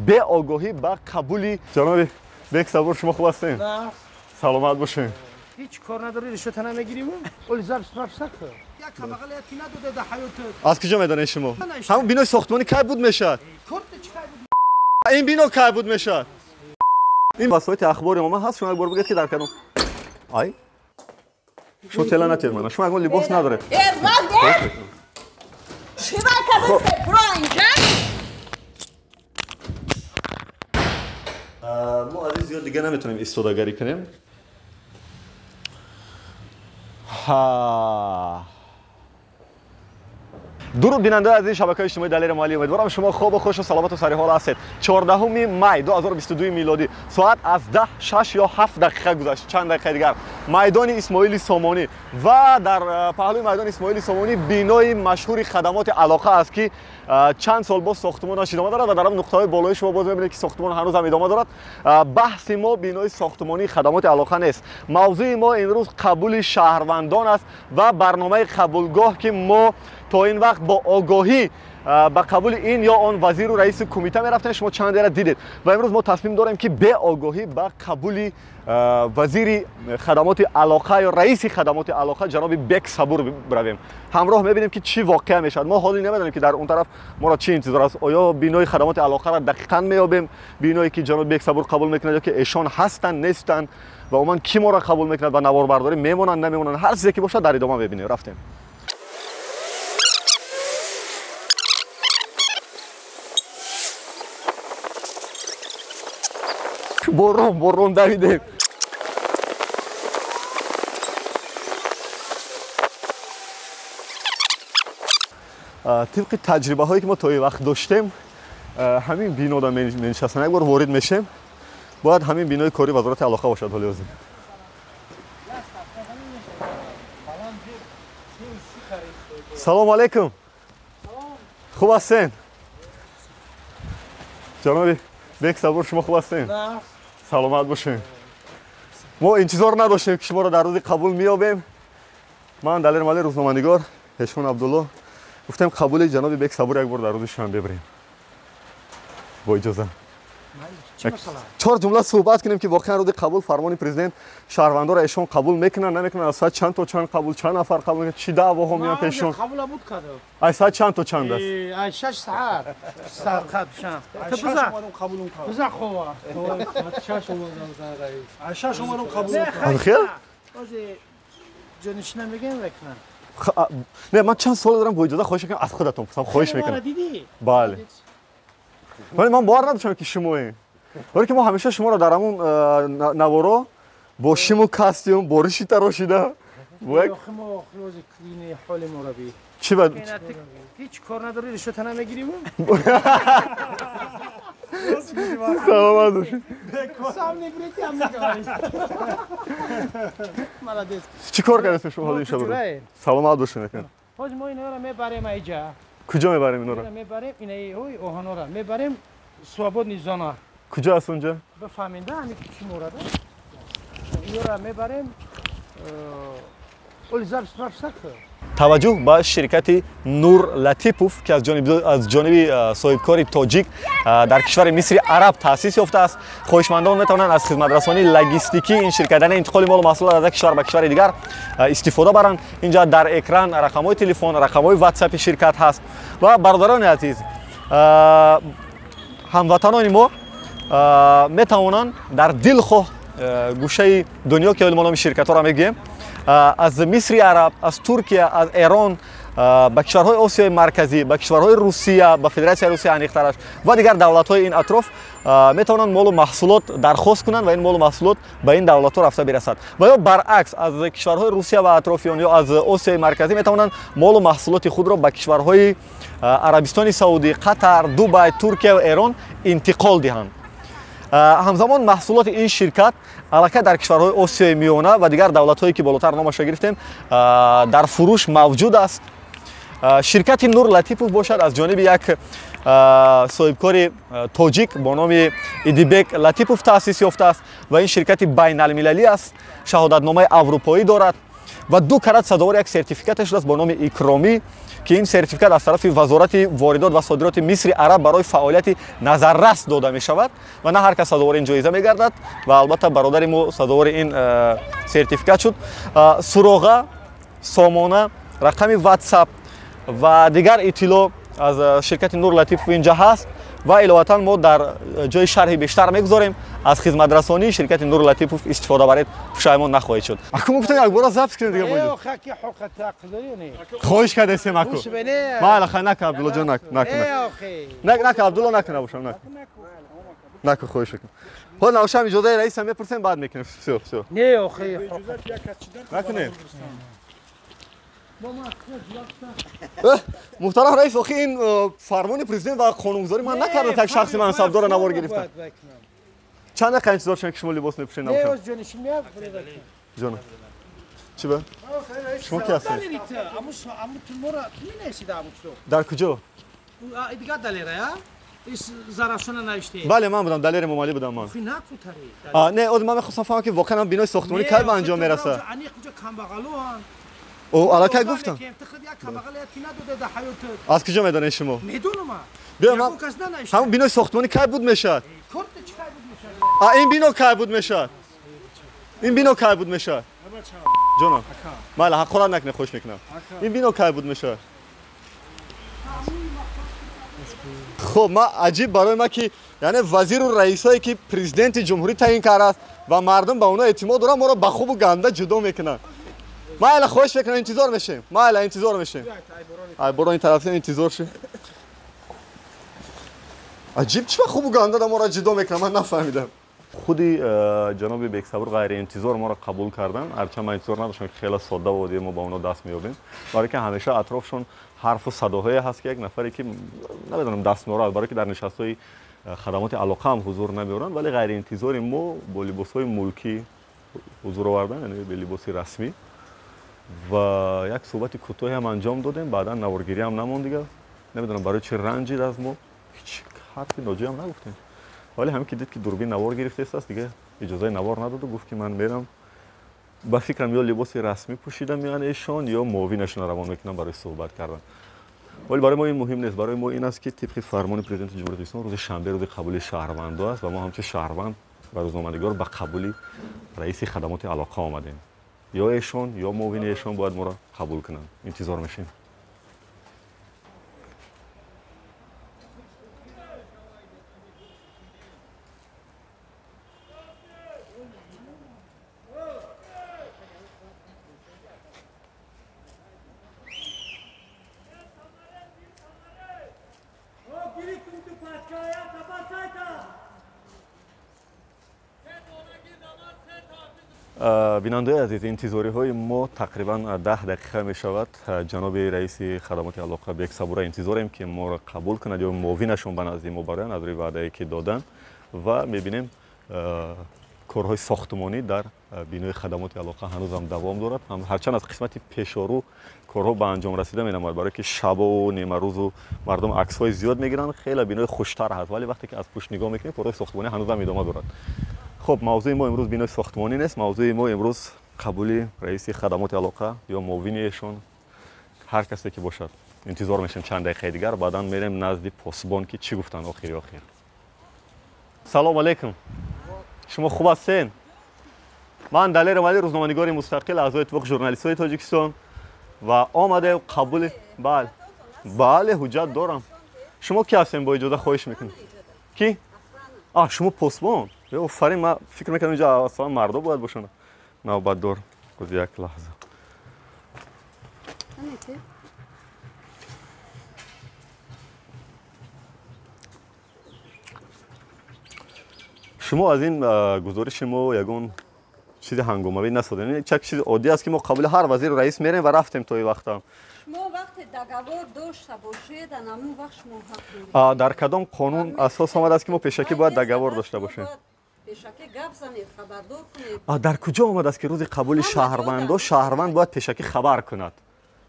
Беогоҳӣ ба қабули ҷаноби Бек Сабур. Шумо хуб ҳастед? Саломат бошед. Ҳеҷ кор надорӣ, ришвата намегирӣ? Оли запис мапис накун. Як камағалият ки надода дар ҳаётат. Аз куҷо медонед шумо? Ҳамон бинои сохтмонӣ кай буд мешавад? Ин бино кай буд мешавад? Ин васоити ахбори омма ҳаст, шумо як бор бигӯед ки дар кадом ай шумо тела натиҳед мана, шумо ягон либос надоред. Мо аз ин зиёд дига наметавонем истодагарӣ кунем. Дуруд, бинандаи азизи шабакаи иҷтимоии Далери Эмомалӣ. Умедворам, шумо хобу хушу саломату сариҳол ҳастед. 14 май 2022 милодӣ, соат аз 10 6 ё 7 дақиқа гузашт, чанд дақиқаи дигар майдони Исмоили Сомонӣ ва дар паҳлӯи майдони Исмоили Сомонӣ бинои машҳури хадамоти алоқа аст, ки чанд сол боз сохтмонаш идома дорад ва дар нуқтаҳои болои шумо боз мебинед, ки сохтмон ҳанӯз ҳам идома дорад. Баҳси мо бинои сохтмонии хадамоти алоқа нест. Мавзӯи мо имрӯз қабули шаҳрвандон аст ва барномаи қабулгоҳ, ки мо то ин вақт бо огоҳӣ ба қабули ин ё он вазиру раиси кумита мерафтем. Шумо чанд дера дидед ва имрӯз мо тасмим дорем, ки беогоҳӣ ба қабули вазири хадамоти алоқа ё раиси хадамоти алоқа ҷаноби Бек Сабур биравем. Ҳамроҳ мебинем, ки чӣ воқеа мешавад. Мо ҳоле намедонем, ки дар он тараф моро чӣ интизор аст. Оё бинои хадамоти алоқаро дақиқан меёбем, биное ки ҷаноби Бек Сабур қабул мекунад, ё ки эшон ҳастанд, нестанд ва умуман кӣ моро қабул мекунад ва наворбардорӣ мемонанд, намемонанд. Ҳар чизе ки бошад, дар идома мебинем. Рафтем. Борон, борон давидем. Тибқи таҷрибаҳое ки мо то ин вақт доштем, ҳамин бинода менишастем. Як бор ворид мешем, бояд ҳамин бинои кори вазорати алоқа бошад. Ҳоли ҳозир салому алайкум, хуб ҳастен? Ҷаноби Бек Сабур, шумо хуб ҳастед? Саломат бошед. Мо интизор надоштем, ки шуморо дар рӯзи қабул меёбем. Ман Далер Эмомалӣ, рӯзноманигор, Ҳешмон Абдулло. Гуфтем, қабули ҷаноби Бек Сабур як бор дар рӯзи шанбе бирем. Бо иҷоза чор ҷумла суҳбат кунем, ки воқеан рӯзи қабул фармони президент шаҳрвандоро эшон қабул мекунанд, намекунанд, аз соат чанд то чанд қабул, чанд нафар қабул мекунанд, чӣ даъвоҳо меянд пешон. Аз соат чанд то чанд аст? Аз 6 саҳар. Не, ман чанд сол дорам, бо иҷоза хоҳиш мекунам, аз худатон пурсам, хоҳиш мекунам. Бале, вале ман бовар надоштам, ки шумоем, вале ки мо ҳамеша шуморо дар ҳамон наворо бо шиму костюм, бо риши тарошида, бо як чӣ ба ҳеҷ кор надорӣ, ришвата намегирӣ? Саломат бошед. Чӣ кор кардед шумо ҳоли ин шаб? Саломат бошед. Ҳоз мо инҳоро мебарем айҷа. Куҷо мебарем инҳоро? Мебарем инаи ҳои оҳанора мебарем, свободный зона. Куҷо аст онҷа? Бифаҳмед, ҳамин чӣ морада. Инҳоро мебарем. Оли запис мапис накун. Таваҷҷӯҳ ба ширкати Нур Латипов, ки аз ҷониби соҳибкори тоҷик дар кишвари Мисри Араб таъсис ёфтааст. Хоҳишмандон метавонанд аз хизматрасонии логистикии ин ширкат, яъне интиқоли молу маҳсулот аз як кишвар ба кишвари дигар, истифода баранд. Инҷа дар экран рақамҳои телефон, рақамҳои ватсапи ширкат ҳаст. Ва бародарони азиз, ҳамватанони мо метавонанд дар дилхоҳ гӯшаи дунё, ки мо номи ширкатҳоро мегӯем, аз Мисри Араб, аз Туркия, аз Эрон, ба кишварҳои Осиёи Марказӣ, ба кишварҳои Русия, ба Федератсияи Русия аниқтараш ва дигар давлатҳои ин атроф метавонанд молу маҳсулот дархост кунанд ва ин молу маҳсулот ба ин давлатҳо рафта бирасад. Ва ё баръакс, аз кишварҳои Русия ва атрофи он ё аз Осиёи Марказӣ метавонанд молу маҳсулоти худро ба кишварҳои Арабистони Саудӣ, Қатар, Дубай, Туркия ва Эрон интиқол диҳанд. Ҳамзамон маҳсулоти ин ширкат аллакай дар кишварҳои Осиёи Миёна ва дигар давлатҳое ки болотар номашро гирифтем, дар фурӯш мавҷуд аст. Ширкати Нур Латипов бошад, аз ҷониби як соҳибкори тоҷик бо номи Идибек Латипов таъсис ёфтааст ва ин ширкати байналмилалӣ аст, шаҳодатномаи аврупоӣ дорад. Ва 2 карат сазовори як сертификате шудааст бо номи Икромӣ, ки ин сертификат аз тарафи Вазорати воридот ва содироти Мисри Араб барои фаъолияти назаррас дода мешавад ва на ҳар кас сазовори ин ҷоиза мегардад ва албатта бародари мо сазовори ин сертификат шуд. Суроға, сомона, рақами WhatsApp ва дигар иттилоъ аз ширкати Нур Латипов инҷа ҳаст ва иловатан мо дар ҷои шарҳи бештар мегузорем. Аз хизматрасонии ширкати Нур Латипов истифода баред, пушаймон нахоҳед шуд. Аку гуфтем як бора запис кунем дига боҷо. Хоҳиш кардесем аку. Майла хай нака Абдулло ҷон, нака нака. Нака Абдулло нака набошам нака. Нака хоҳиш мекунам. Ҳол навшам иҷозаи раисам мепурсем, баъд мекунем. Всё, всё. Не охи. Накунем. Муҳтарам раис, охи ин фармони президент ва қонунгузорӣ ман накардам, як шахси мансабдорро навор гирифтам. Чанд дақиқа интизор шудем ки шумо либос мепӯшед? Набошам. Ҷонам. Чӣ ба? Шумо ки ҳастед? Дар куҷо? Бале, ман будам, Далер Эмомалӣ будам ман. Не, ман мехостам фаҳмам ки воқеан бинои сохтмонӣ кай ба анҷом мерасад. О, аллакай гуфтам. Аз куҷо медонед шумо? Ҳамон бинои сохтмонӣ кай буд мешавад? Ин бино кай буд мешавад? Ин бино кай буд мешавад? Ҷонам, майла, ҳақорат накунед, хоҳиш мекунам. Ин бино кай буд мешавад? Хуб, ман аҷиб барои ман ки яъне вазиру раисое ки президенти ҷумҳурӣ таъин кардааст ва мардум ба онҳо эътимод доранд, моро ба хубу ганда ҷудо мекунанд. Майла, хоҳиш мекунам, интизор мешем. Майла, интизор мешем. Ай боро ин тараф интизор ши. Аҷиб чӣ хубу ганда моро ҷудо мекунанд, ман нафаҳмидам. Худи ҷаноби Бексабур ғайриинтизор моро қабул карданд. Ҳарчанд ман интизор надоштам ки хеле содда ва оддӣ мо ба онҳо даст меёбем, барои ки ҳамеша атрофшон ҳарфу садоҳое ҳаст ки як нафаре ки намедонам даст меорад, барои ки дар нишастҳои хадамоти алоқа ҳам ҳузур намеоранд, вале ғайриинтизори мо бо либосҳои мулкӣ ҳузур овардан, яъне бе либоси расмӣ, ва як суҳбати кӯтоҳе ҳам анҷом додем. Баъдан наворгирӣ ҳам намонд дигар. Намедонам барои чӣ ранҷид аз мо, ҳеҷ ҳарфи ноҷӯй ҳам нагуфтем. Вале ҳамин ки дид ки дурбин навор гирифтааст, дигар иҷозаи навор надоду гуфт ки ман мерам. Ба фикрам ё либоси расмӣ пӯшида меоянд эшон, ё муовинашонро равон мекунам барои суҳбат кардан. Вале барои мо ин муҳим нест. Барои мо ин аст ки тибқи фармони президенти ҷумҳурии Тоҷикистон рӯзи шанбе рӯзи қабули шаҳрвандо аст ва мо ҳамчун шаҳрванд ва рӯзноманигор ба қабули раиси хадамоти алоқа омадем. Ё эшон ё муовини эшон бояд моро қабул кунанд. Интизор мешем. Бинандаи азиз, интизориҳои мо тақрибан 10 дақиқа мешавад. Ҷаноби раиси хадамоти алоқа Бексабура интизорем ки моро қабул кунад ё муовинашон ба назди мо бароянд аз рӯи ваъдае ки доданд, ва мебинем корҳои сохтмонӣ дар бинои хадамоти алоқа ҳанӯзам давом дорад. Ҳарчанд аз қисмати пешорӯ корҳо ба анҷом расида менамояд, барое ки шабову нимарӯзу мардум аксҳои зиёд мегиранд, хеле бинои хуштар ҳаст, вале вақте ки аз пушт нигоҳ мекунем, корҳои сохтмонӣ ҳанӯзам идома дорад. Хуб, мавзӯи мо имрӯз бинои сохтмонӣ нест. Мавзӯи мо имрӯз қабули раиси хадамоти алоқа ё муовини эшон, ҳар касе ки бошад. Интизор мешем чанд дақиқаи дигар, баъдан мерем назди посбон ки чӣ гуфтанд охири охир. Салом алейкум. Шумо хуб ҳастед? Ман Далер Эмомалӣ, рӯзноманигори мустақил, аъзои иттифоқи журналистҳои Тоҷикистон, ва омадаем қабули. Бале, бале, ҳуҷҷат дорам. Шумо ки ҳастед? Бо иҷоза хоҳиш мекунем. Ки? Шумо посбон? Офарин, ман фикр мекардам инҷо аслан мардо бояд бошанд. Навбатдор. Қуз як лаҳза. Шумо аз ин гузориши мо ягон чизи ҳангомавӣ насодем. Чак чизи оддӣ аст ки мо қабули ҳар вазиру раис мерем ва рафтем то ин вақтам. Шумо вақте договор дошта бошед, ҳамон вақт шумо ҳақ доред. Дар кадом қонун асос омадааст ки мо пешакӣ бояд договор дошта бошем? Пешакӣ гап занед, хабардор кунед. Дар куҷо омадааст ки рӯзи қабули шаҳрвандо шаҳрванд бояд пешакӣ хабар кунад?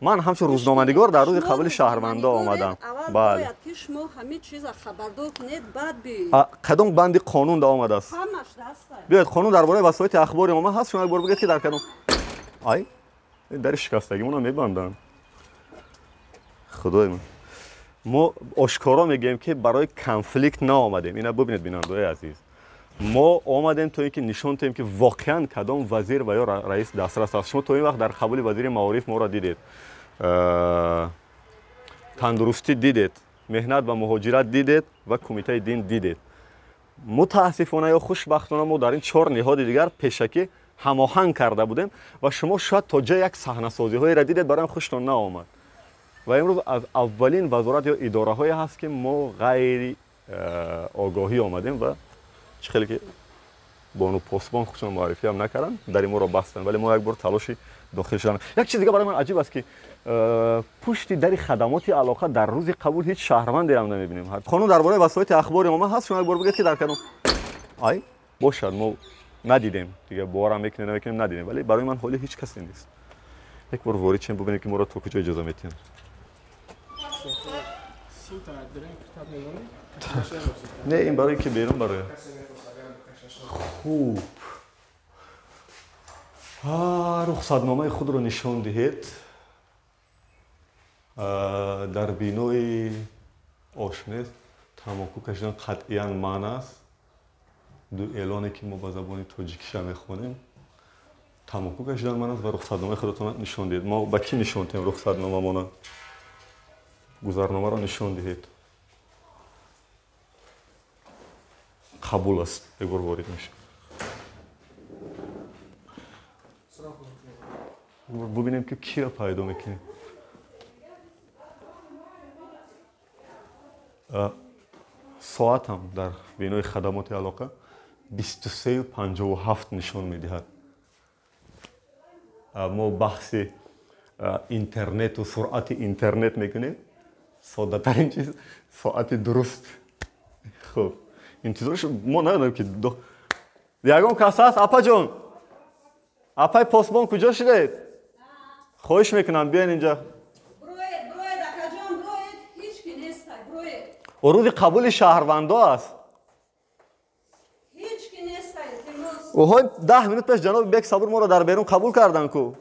Ман ҳамчун рӯзноманигор дар рӯзи қабули шаҳрвандо омадам. Аввал бояд ки шумо ҳамин чиза хабардор кунед, баъд биёед. Кадом банди қонун да омадааст? Ҳамаш даста. Биёед, қонун дар бораи васоити ахбори омма ҳаст, шумо як бор бигӯед ки дар кадом. Ай? Дари шикастагимонам мебанданд. Худои ман, мо ошкоро мегӯем, ки барои конфликт наомадем. Ина бубинед, бинандаои азиз, мо омадем то ин ки нишон диҳем, ки воқеан кадом вазир ва ё раис дастрас аст. Шумо то ин вақт дар қабули вазири маориф моро дидед, тандурустӣ дидед, меҳнат ва муҳоҷират дидед ва кумитаи дин дидед. Мутаассифона ё хушбахтона мо дар ин чор ниҳоди дигар пешакӣ ҳамоҳанг карда будем ва шумо шояд то ҷои як саҳнасозиҳоеро дидед, бароям хуштон наомад. Ва имрӯз аз аввалин вазорат ё идораҳое ҳаст, ки мо ғайри огоҳӣ омадем ва чӣ хеле ки бону посбон худшон муаррифӣ ҳам накарданд, дари моро бастанд, вале мо як бор талоши дохил шудан. Як чиз дига барои ман аҷиб аст, ки пушти дари хадамоти алоқа дар рӯзи қабул ҳеҷ шаҳрвандеам намебинем. Қонун дар бораи васоити ахбори омма ҳаст, шумо як бор бигӯед, ки дар кадом ай бошад, мо надидем, дига боварам мекунем, намекунем, надидем, вале барои ман ҳоли ҳеҷ касе нест. Як бор ворид шем, бубинем, ки моро то куҷо иҷоза медиҳанд. Не, ин барои ки берун барояд. Хуб, рухсатномаи худро нишон диҳед. Дар бинои ошнес тамоку кашидан қатъиян манъ аст. Ду эълоне, ки мо ба забони тоҷикиша мехонем, тамоку кашидан манъ аст ва рухсатномаи худатон нишон диҳед. Мо ба кӣ нишон диҳем рухсатномамона? Гузарномаро нишон диҳед. Қабул аст. Як бор ворид мешавем, бубинем, ки киро пайдо мекунем. Соатам дар бинои хадамоти алоқа 23:57 нишон медиҳад. Мо баҳси интернету суръати интернет мекунем. Соддатарин чиз соати дуруст. Хуб, интизорш мо надорем, ки ягон кас ҳаст. Апаҷон, апай посбон, куҷо шудед? Хоҳиш мекунам, биёен инҷа. Рӯзи қабули шаҳрвандо аст. Оҳои, 10 минут пеш ҷаноби Бек Сабур моро дар берун қабул карданд ку.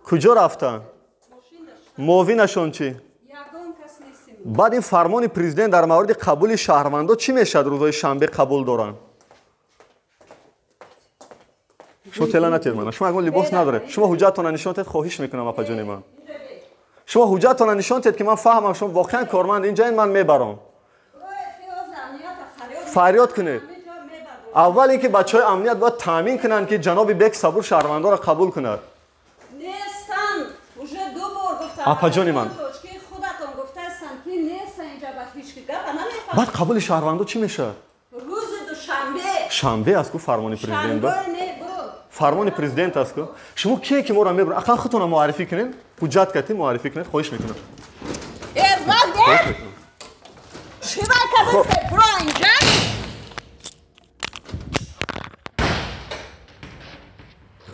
Куҷо рафтанд? Муовинашон чӣ? Баъд ин фармони президент дар мавриди қабули шаҳрвандо чӣ мешавад? Рӯзҳои шанбе қабул доранд. Шумо тела натиҳед мана, шумо ягон либос надоред. Шумо ҳуҷҷатона нишон диҳед, хоҳиш мекунам, апаҷони ман. Шумо ҳуҷҷатона нишон диҳед, ки ман фаҳмам, шумо воқеан корманд инҷаин, ман мебарам. Фарёд кунед. Аввал ин ки бачаҳои амният бояд таъмин кунанд, ки ҷаноби Бек Сабур шаҳрвандоро қабул кунад. Апаҷони ман, баъд қабули шаҳрвандо чӣ мешавад? Шанбе аст ку фармони президент. Фармони президент аст ку. Шумо кие, ки моро мебаред? Ақал худтонро муаррифӣ кунед, ҳуҷҷат кардӣ, муаррифӣ кунед, хоҳиш мекунам.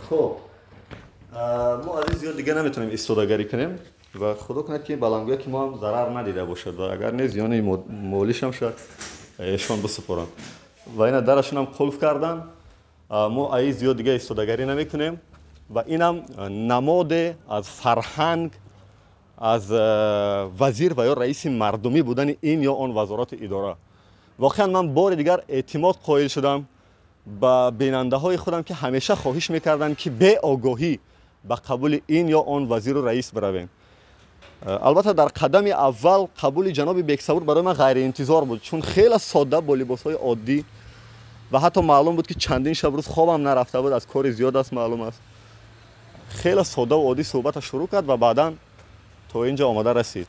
Хуб, мо аз ин зиёд дига наметавонем истодагарӣ кунем ва худо кунад, ки баландгӯя ки мо ҳам зарар надида бошад ва агар не, зиёни молишам шояд эшон бисупоранд. Ва ина дарашонам қулф карданд. Мо аи зиёд дига истодагарӣ намекунем ва инам намоде аз фарҳанг, аз вазир ва ё раиси мардумӣ будани ин ё он вазорату идора. Воқеан ман бори дигар эътимод қоил шудам ба бинандаҳои худам, ки ҳамеша хоҳиш мекарданд, ки беогоҳӣ ба қабули ин ё он вазиру раис биравем. Албатта, дар қадами аввал қабули ҷаноби Бексабур барои ман ғайриинтизор буд, чун хеле содда, бо либосҳои оддӣ ва ҳатто маълум буд, ки чандин шаб рӯз хобам нарафта буд, аз кори зиёд аст, маълум аст. Хеле соддаву оддӣ суҳбата шурӯъ кард ва баъдан то ин ҷо омада расид.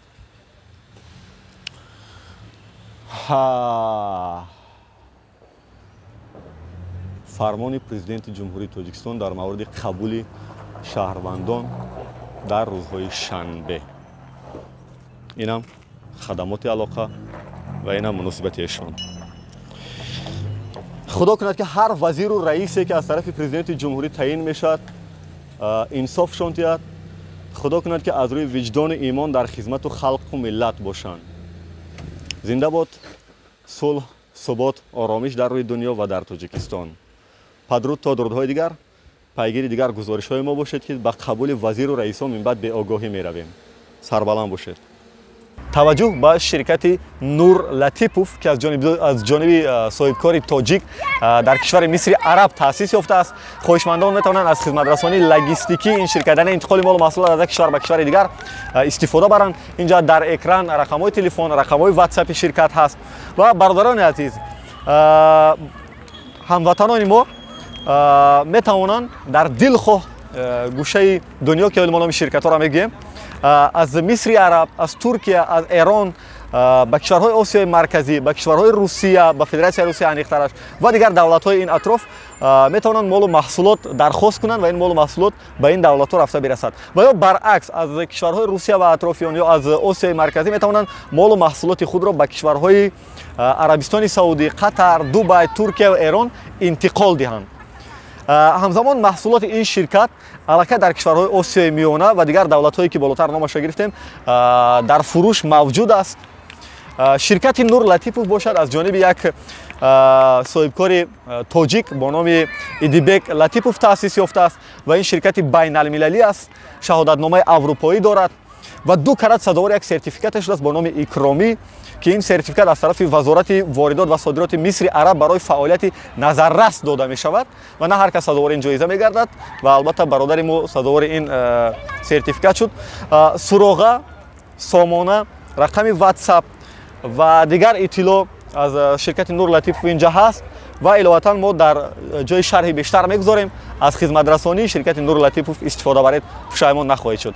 Фармони президенти Ҷумҳурии Тоҷикистон дар мавриди қабули шаҳрвандон дар рӯзҳои шанбе. Инам хадамоти алоқа ва инам муносибати эшон. Худо кунад, ки ҳар вазиру раисе, ки аз тарафи президенти ҷумҳурӣ таъин мешавад, инсофшон диҳад. Худо кунад, ки аз рӯи виҷдону имон дар хизмату халқу миллат бошанд. Зинда бод сулҳ, субот, оромиш дар рӯи дунё ва дар Тоҷикистон. Падруд то дурудҳои дигар. Пайгири дигар гузоришҳои мо бошед, ки ба қабули вазиру раисон минбаъд беогоҳӣ меравем. Сарбаланд бошед. Таваҷҷӯҳ ба ширкати Нур Латипов, ки аз ҷониби соҳибкори тоҷик дар кишвари Мисри Араб таъсис ёфтааст. Хоҳишмандон метавонанд аз хизматрасонии логистикии ин ширкат, яъне интиқоли молу маҳсулот аз як кишвар ба кишвари дигар, истифода баранд. Инҷа дар экран рақамҳои телефон, рақамҳои ватсапи ширкат ҳаст. Ва бародарони азиз, ҳамватанони мо метавонанд дар дилхоҳ гӯшаи дунё, ки мо номи ширкатҳоро мегӯем, аз Мисри Араб, аз Туркия, аз Эрон, ба кишварҳои Осиёи Марказӣ, ба кишварҳои Русия, ба Федератсияи Русия аниқтараш, ва дигар давлатҳои ин атроф метавонанд молу маҳсулот дархост кунанд ва ин молу маҳсулот ба ин давлатҳо рафта бирасад. Ва ё баръакс, аз кишварҳои Русия ва атрофиён ё аз Осиёи Марказӣ метавонанд молу маҳсулоти худро ба кишварҳои Арабистони Саудӣ, Қатар, Дубай, Туркия ва Эрон интиқол диҳанд. Ҳамзамон маҳсулоти ин ширкат аллакай дар кишварҳои Осиёи Миёна ва дигар давлатҳое, ки болотар номашро гирифтем, дар фурӯш мавҷуд аст. Ширкати Нур Латипов бошад, аз ҷониби як соҳибкори тоҷик бо номи Идибек Латипов таъсис ёфтааст ва ин ширкати байналмилалӣ аст, шаҳодатномаи аврупоӣ дорад ва ду карат сазовори як сертификате шудааст бо номи Икромӣ, ки ин сертификат аз тарафи Вазорати воридот ва содироти Мисри Араб барои фаъолияти назаррас дода мешавад ва на ҳар кас сазовори ин ҷоиза мегардад. Ва албатта бародари мо сазовори ин сертификат шуд. Суроға, сомона, рақами ватсап ва дигар иттилоъ аз ширкати Нур Латипов инҷа ҳаст ва иловатан мо дар ҷои шарҳи бештар мегузорем. Аз хизматрасонии ширкати Нур Латипов истифода баред, пушаймон нахоҳед шуд.